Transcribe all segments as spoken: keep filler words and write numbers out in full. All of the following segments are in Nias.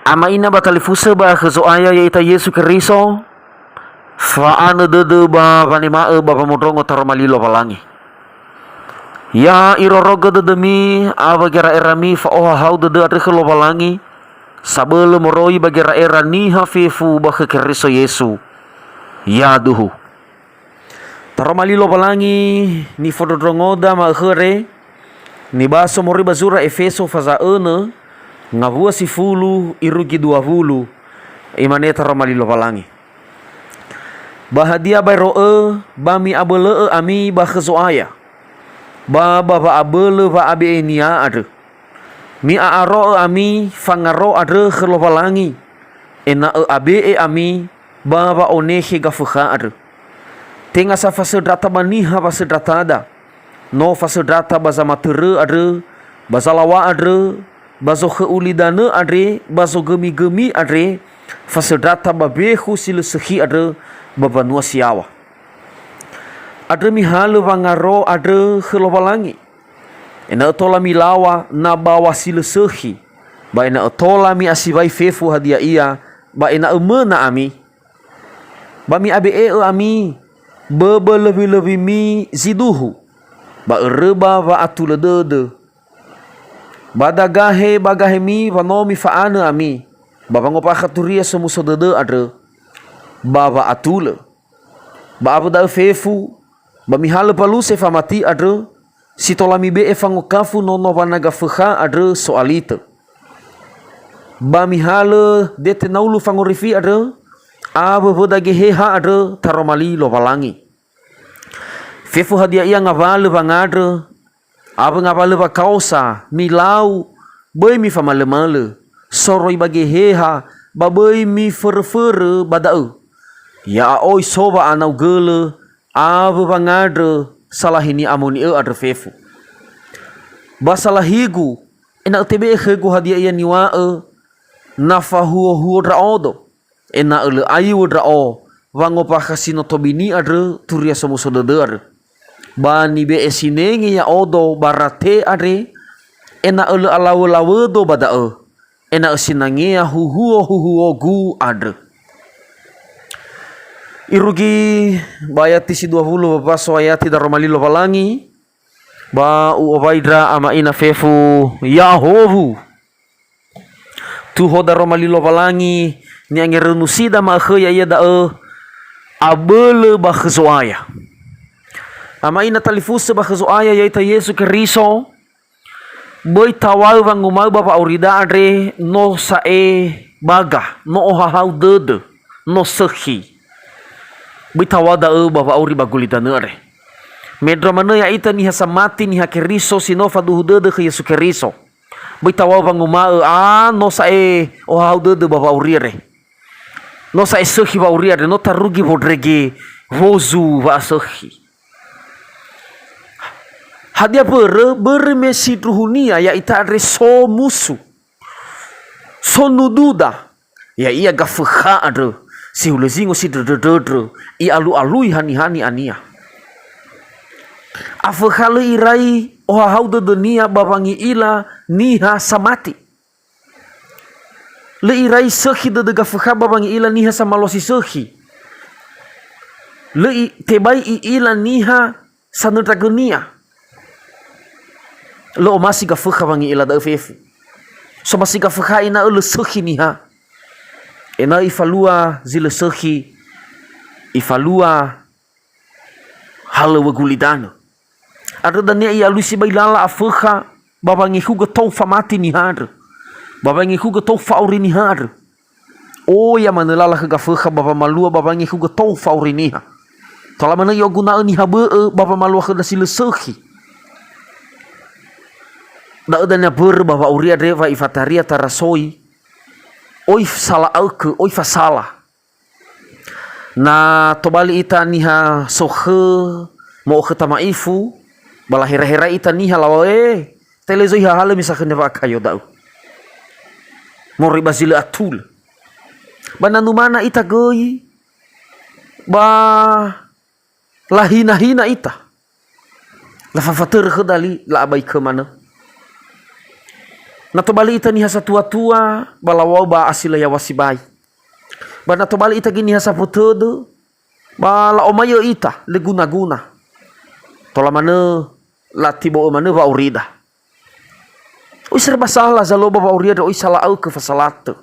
Ama'ina ba talifusö ba khö Zo'aya ya'ita Yesu Keriso, fa'anö dödö ba wanema'ö ba wamondrongo Taroma Li Lowalangi. Ya irorogö dödömi awö gera'erami fa'ohahau dödö andrö khö Lowalangi, sabölö moroi ba gera'era niha fefu ba khö Keriso Yesu. Yaduhu. Taroma Li Lowalangi nifondrondrongoda ma'ökhö re, nibaso moroi ba zura Efeso faza önö, ngawua sifulu irugi dua wulu, imane Taroma Li Lowalangi. Ba hadia baero õ, ba mi'abölö'ö ami ba khö Zo'aya, ba ba wa'abölö wa'abe'e-Nia andrö. Mi'a'aro'ö ami fangaro andrö khö Lowalangi, ena'ö abe'e ami ba wa'onekhe Gafökha andrö. Tenga sa fasöndrata ba niha wasöndratada, no fasöndrata ba zamatörö andrö, ba zalaŵa andrö, ba zokhö ulidanö andre, ba zogömigömi andre, fasöndrata ba wekhu si lö sökhi andrö ba mbanua si yaŵa. Andrö mihalö wangaro andrö khö Lowalangi, ena'ö tola milaŵa na baŵa si lö sökhi, ba ena'ö tola mi'asiwai fefu hadia ia, ba ena'ö möna ami. Ba mi'abe'e'ö ami böbö löwilöwimi zi duhu, ba öröba wa'atulö dödö. Ba dagahe ba gahemi wa no mifa'anö ami ba wangombakha Turia Somuso Dödö andrö ba wa'atulö. Ba awö da'ö fefu, ba mihalö mbaluse famati andrö, si tola mibe'e fangokafu nono wana Gafökha andrö so'alitö. Ba mihalö dete naulu fangorifi andrö, awö wöda Geheha andrö Taroma Li Lowalangi. Fefu hadia ia ngawalö wangandrö, awö ngawalö wakaosa, milau, böi mifamalömalö, soroi ba Geheha, ba böi miföröförö ba da'ö. Ya'a'oi so wa'anaugölö, awö wangandrö salahi ni'amoni'ö andrö fefu. Ba salahigu, ena'ö tebe'e khögu hadia ia niŵa'ö, na fahuohuo ndra'odo, ena'ö lö aiw̃ö ndra'o wangombakha si no tobini andrö Turia Somuso Dödö andrö. Ba nibe'e sinenge ya'odo ba rate andre, ena'ö lö alawölawödo ba da'ö, ena'ö sinangea huhuo-huhuogu andrö. Irugi ba ayati si dua wulu wambaso ayati Daroma Li Lowalangi, ba u'owai ndra ama'ina fefu, ya'ahowu. Tuho Daroma Li Lowalangi ni'angerönusida ma'ökhö ya'ia da'ö, abölö ba khö Zo'aya. Ama'ina talifusö ba khö Zo'aya ya'ita Yesu Keriso, böi taŵa'ö wangumaö ba wa'aurida andre no sa'e baga, no ohahau dödö, no sökhi. Böi taŵa'ö da'ö ba wa'auri ba gulidanö andre. Mendrua manö ya'ita niha samati, niha Keriso si no faduhu dödö khö Yesu Keriso. Böi taŵa'ö wanguma'ö, "A, no sa'e ohahau dödö ba wa'auri andre. No sa'e sökhi wa'auri andre, no tarugi wondrege wozu wa'asökhi." Hadia mbörö? Börö me sindruhunia ya'ita andre so musu, so nududa, ya'ia Gafökha andrö, si hulö zingo si ndröndröndrö, i'alu'alui haniha ni'ania. Afökha lö irai ohahau dödönia ba wangi'ila niha samati. Lö irai sökhi dödö Gafökha ba wangi'ila niha samalua si sökhi. Lö i-, tebai i'ila niha sanöndragönia. Lö omasi Gafökha wangi'ila da'ö fefu. Somasi Gafökha ena'ö lö sökhi niha. Ena'ö ifalua zi lö sökhi, ifalua halöŵö gulidanö. Andrö dania i'alui sibai lala Afökha ba wangehugö tou famati niha andrö, ba wangehugö tou fa'auri niha andrö. Oya manö lala khö Gafökha ba wamalua ba wangehugö tou fa'auri niha. Tola manö i'oguna'ö niha bö'ö ba wamalua khöda si lö sökhi. Da'ö dania mbörö ba wa'auri andre wa ifataria tarasoi, oi sala'aökö, oi fasala. Na tobali ita niha sokhö mo'okhöta ma'ifu, ba lahera-herai ita niha laŵa'ö, "E, telezoi hahalö misakhönia wa'akayo da'ö." Moroi ba zi lö atulö. Ba na numana ita göi, ba lahina-hina ita. Lafafatörö khöda li, la'abaikö manö. Na tobali ita niha satua-tua, ba lawa'u ba asi lö yaŵa sibai. Ba na tobali ita göi niha safu tödö, ba la'omaigö ita, lö guna-guna. Tola manö latibo'ö manö wa'aurida. Oi serba sala zalua ba wa'auri andrö, oi sala'aukö fasalatö.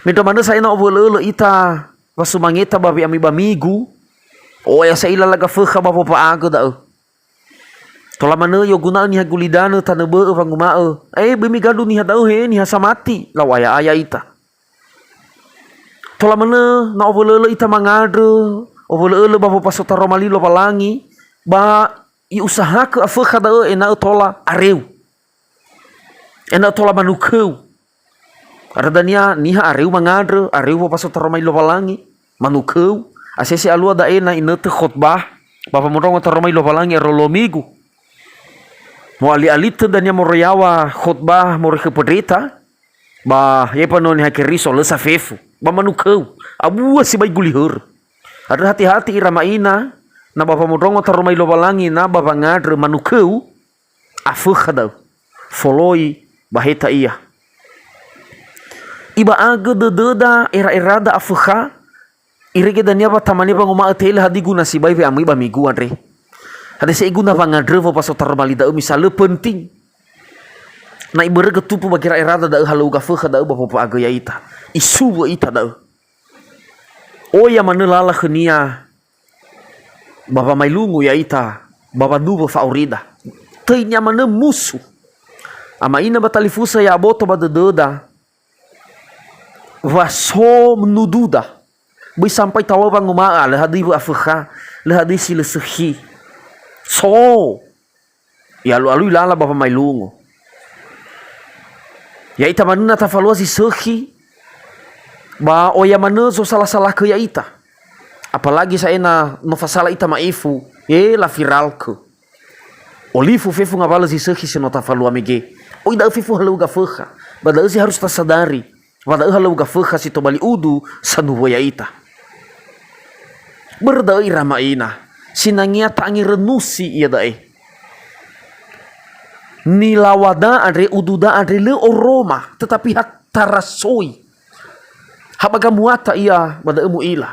Mendrua manö sa'ae na owölö'ölö ita wa sumangeta ba we'amöi ba migu, oya sa ila laga fökha ba wopa'agö da'ö. Tola manö i'oguna'ö niha gulidanö tanö bö'ö wanguma'ö, "Eh, böi migandru niha da'ö he, niha samati, lau aya'aya ita." Tola manö na owölö'ölö ita mangandrö, owölö'ölö ba wopaso taroma li Lowalangi, ba i'usahakö afökha da'ö ena'ö tola areu. Ena'ö tola manuköu. Andrö dania niha areu mangandrö, areu wopaso taroma li Lowalangi, manuköu. Asese alua da'e na inötö khotbah, ba wamondrongo taroma li Lowalangi ero lö migu. Mo'ali'alitö dania moroi yaŵa khotbah moroi khö pendeta, ba ya'e mbanua Niha Keriso, lö safefu, ba manuköu, abua sibai guli hörö. Andrö hati-hati ira ma'ina, na ba wamondrongo taroma li Lowalangi na ba wangandrö manuköu, afökha da'ö, foloi ba heta ia. Iba'agö dödöda era-erada afökha, irege dania wa tamane wanguma'ö, "Te'ila hadia guna sibai we'amöi ba migu andre? Hadia sa guna wangandrö wopaso taroma li da'ö misa lö penting?" Na ibörögö tumbu ba gera-erada da'ö halöŵö gafökha da'ö ba wopa'agö ya'ita. Isuwö ita da'ö. Oya manö lala khönia ba wamaelungu ya'ita ba wanuwö fa'aurida. Töinia manö musu. Ama'ina ba talifusö ya'aboto ba dödöda, wa so nududa. Böi sampai taŵa'ö wanguma'ö, "A, lö hadia wö'afökha, lö hadia si lö sökhi." So. I'alu-alui lala ba wamaelungu. Ya'ita manö na tafalua zi sökhi, ba oya manö zosala-salakö ya'ita. Apalagi sa'ae na no fasala ita ma'ifu, e, lafiralkö. Olifu fefu ngawalö zi sökhi si no tafalua mege. Oi da'ö fefu halöŵö gafökha. Ba da'ö zi harus tasadari. Wa da'ö halöŵö gafökha si tobali udu sanuwö ya'ita. Börö da'ö ira ma'ina, sinangea ta'angerönusi iada'e. Nilawada andre, ududa andre lö oroma, tetapi ha tarasoi. Ha ba gamuata ia ba da'ö mu'ila.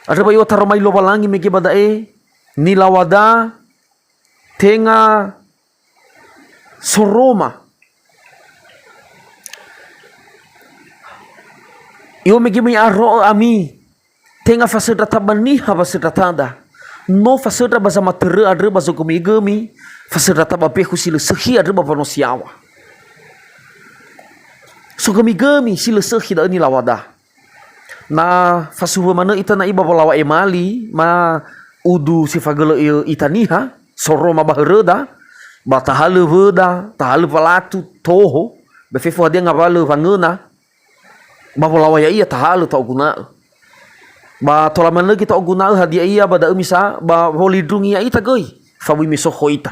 Andrö wa i'otaromai Lowalangi mege ba da'e, nilawada tenga soroma. I'omege mi'aro'ö ami, tenga fasöndra taba niha wasöndratada. No fasöndra ba zamatörö andrö ba zogömigömi, fasöndrata ba bekhu si lö sökhi andrö ba wanua si yaŵa. Sogömigömi si lö sökhi da'ö nilawada. Na fasuwö manö ita na'i ba wolaŵa emali, ma udu si fagölö ita niha, soroma ba höröda, ba tahalö wöda, tahalö walatu, toho, ba fefu hadia ngawalö wangöna, ba wolaŵa ya'ia tahalö ta'oguna'ö. Ba tola manö göi ta'oguna'ö hadia ia ba da'ö misa, ba wolindrungi ya'ita göi, fabui mesokho ita.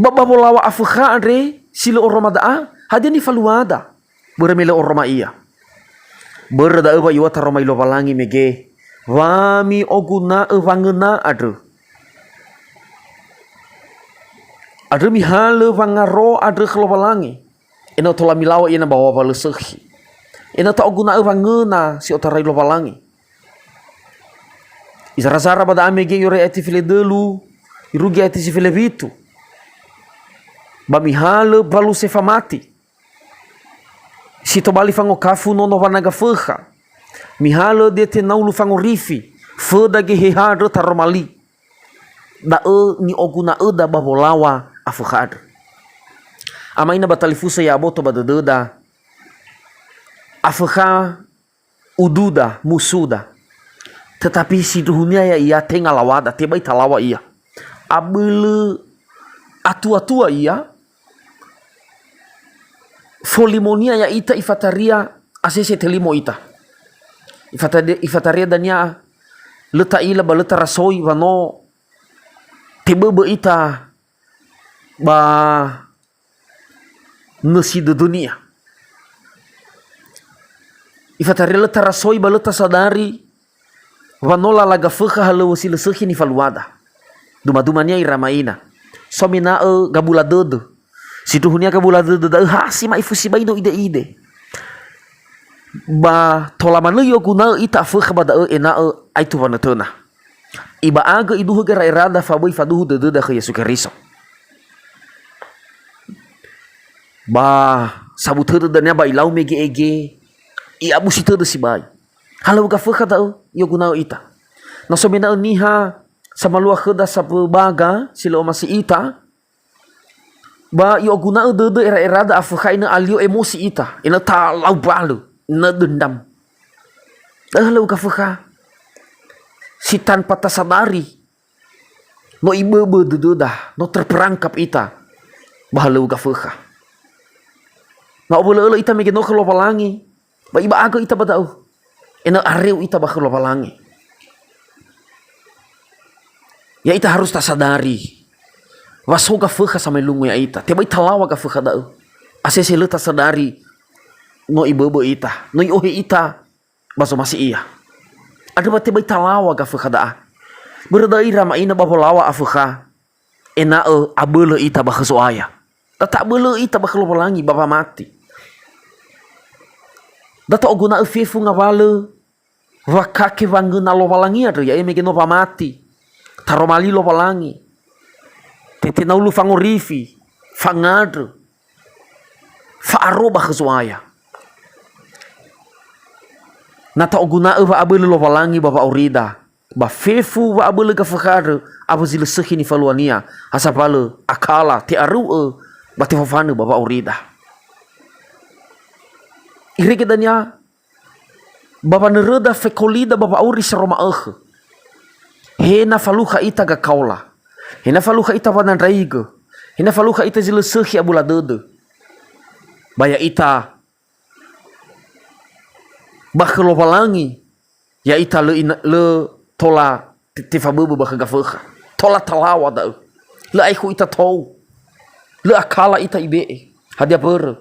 Ba, ba wolaŵa afökha andre, si lö oroma da'a, hadia nifaluada? Börö me lö oroma ia. Börö da'ö wa i'otaromai Lowalangi mege, wa mi'oguna'ö wangöna andrö. Andrö mihalö wangaro andrö khö Lowalangi, ena'ö tola milaŵa ia na ba wa'aŵa lö sökhi. Ena'ö ta'oguna'ö wangöna si otarai Lowalangi. Izara-zara ba da'a mege i'orai ayati fele dölu, irugi ayati si fele fitu. Ba mihalö mbalu sefa mati. Si tobali fangokafu nono wananga fökha. Mihalö dete naulu fangorifi, föda geheha andrö taroma li. Da'ö ni'oguna'öda ba wolaŵa afökha andrö. Ama'ina ba talifusö ya'aboto ba dödöda, afökha ududa, musuda. Tetapi sindruhunia ya'ia tenga lawada, tebai talaŵa ia. Abölö atua-tua ia, folimonia ya'ita ifataria asese telimo ita. Ifata-, ifataria dania lö ta'ila ba lö tarasoi wa no teböbö ita ba nösi dödönia. Ifataria lö tarasoi ba lö tasadari wa no lala gafökha halöŵö si lö sökhi nifaluada. Duma-dumania ira ma'ina. somena'ö gabula dödö. Sindruhunia gabula dödö da'ö ha si ma'ifu sibai no ide-ide. Ba tola manö i'oguna'ö ita afökha ba da'ö ena'ö aetu wanötöna. Iba'agö iduhö gera'erada fa böi faduhu dödöda khö Yesu Keriso. Ba sabu tödö dania ba ilau mege-ege, i'abusi tödö sibai. Halöŵö gafökha da'ö, i'oguna'ö ita. Na somena'ö niha samalua khöda sambö baga si lö omasi ita, ba i'oguna'ö dödö era'erada afökha ena'ö alio emosi ita, ena'ö talau balö, ena'ö dendam. Da'ö halöŵö gafökha. Si tanpa tasadari, no iböbö dödöda, no terperangkap ita ba halöŵö gafökha. Na obölö'ölö ita mege no khö Lowalangi, ba iba'agö ita ba da'ö, ena'ö areu ita ba khö Lowalangi. Ya ita harus tasadari wa so gafökha samaelungu ya'ita. Tebai talaŵa gafökha da'ö. Asese lö tasadari no iböbö ita, no i'ohe ita ba zomasi ia. Andrö wa tebai talaŵa gafökha da'a. Börö da'ö ira ma'ina ba wolaŵa afökha, ena'ö abölö ita ba khö Zo'aya. Da ta'abölö ita ba khö Lowalangi ba wamati. Da ta'oguna'ö fefu ngawalö wakake wangöna Lowalangi andrö, ya'ia mege no wamati. Taroma li Lowalangi. Tetenaulu fangorifi, fangandrö, fa'aro ba khö Zo'aya. Na ta'oguna'ö wa'abölö Lowalangi ba wa'aurida, ba fefu wa'abölö gafökha andrö awö zi lö sökhi nifaluania, ha sambalö akala te'aru'ö ba tefofanö ba wa'aurida. Irege dania ba wanöröda fekolida ba wa'auri si aro ma'ökhö. He na falukha ita gakaola, he na falukha ita wanandraigö, he na falukha ita zi lö sökhi abula dödö, ba ya'ita ba khö Lowalangi, ya'ita lö ina-, lö tola te-, tefaböbö ba khö gafökha. Tola talaŵa da'ö. Lö aekhu ita tou. Lö akala ita ibe'e. Hadia mbörö?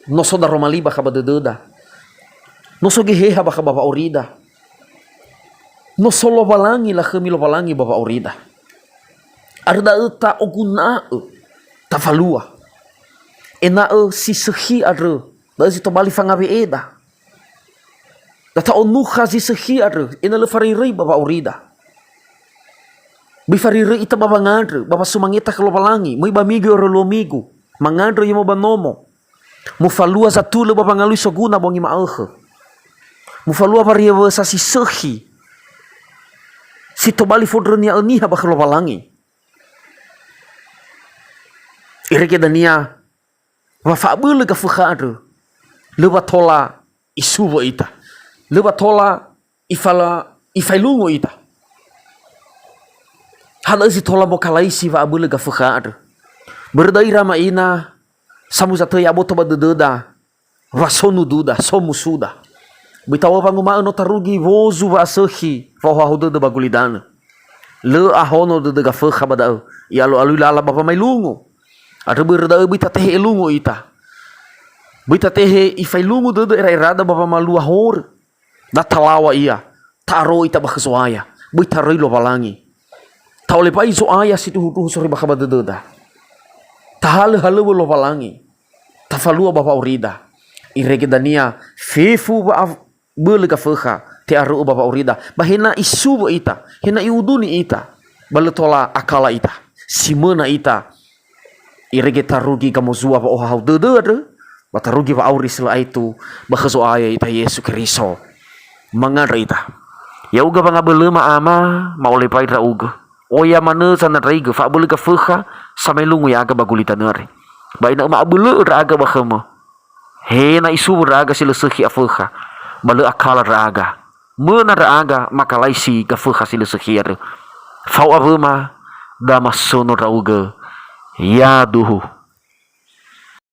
No so daroma li bakha ba dödöda. No so Geheha bakha ba wa'aurida. No so Lowalangi lakhömi Lowalangi ba wa'aurida. Andrö da'ö ta'oguna'ö, tafalua. Ena'ö si sökhi andrö, da'ö zi tobali fangawe'eda. Da ta'onukha zi sökhi andrö, ena'ö lö faröi-röi ba wa'aurida. Böi faröi-röi ita ba wangandrö, ba wasumangeta khö Lowalangi, möi ba migu ero luo migu, mangandrö yemo ba nomo. Mufalua zatulö ba wangalui soguna bongi ma'ökhö. Mufalua wariawösa si sökhi, si tobali fondrönia'ö niha ba khö Lowalangi. Irege dania, wa fa'abölö gafökha andrö, lö wa tola isuwö ita. Lö wa tola ifala-, ifaelungu ita. Hana zi tola mokalaisi wa'abölö gafökha andrö. Börö da'ö ira ma'ina, samuzatö ya'aboto ba dödöda, wa so nududa, so musuda. Böi ta'o'ö wanguma'ö no tarugi wozu wa'asökhi fa'ohahau dödö ba gulidanö. Lö ahono dödö gafökha ba da'ö, i'alu'alui lala ba wamaelungu. Andrö börö da'ö böi tatehe elungu ita. Böi tatehe ifaelungu dödö era'erada ba wamalua horö. Da talaŵa ia, ta'aro ita ba khö Zo'aya, böi taröi Lowalangi. Ta'olebai Zo'aya sindruhundruhu soroi bakha ba dödöda. Tahalöhalöŵö Lowalangi, tafalua ba wa'aurida. Irege dania, fefu wa'abölö gafökha te'aru'ö ba wa'aurida. Ba he na isuwö ita, he na i'uduni ita, ba lö tola akala ita, si möna ita, irege tarugi gamozua wa'ohahau dödö andrö, ba tarugi wa'auri si lö aetu ba khö Zo'aya ita Yesu Keriso. Mangandrö ita. Ya'ugö wangabölöma Ama, ma'olebai ndra'ugö. Oya manö zanandraigö fa'abölö gafökha samaelungu ya'aga ba gulidanö andre. Ba ena'ö ma'abölö'ö ndra'aga ba khömö. He na isuwö ndra'aga si lö sökhi afökha, ba lö akala ndra'aga. Möna ndra'aga makalaisi gafökha si lö sökhi andrö. Fao awöma, da masöno ndra'ugö. Yaduhu.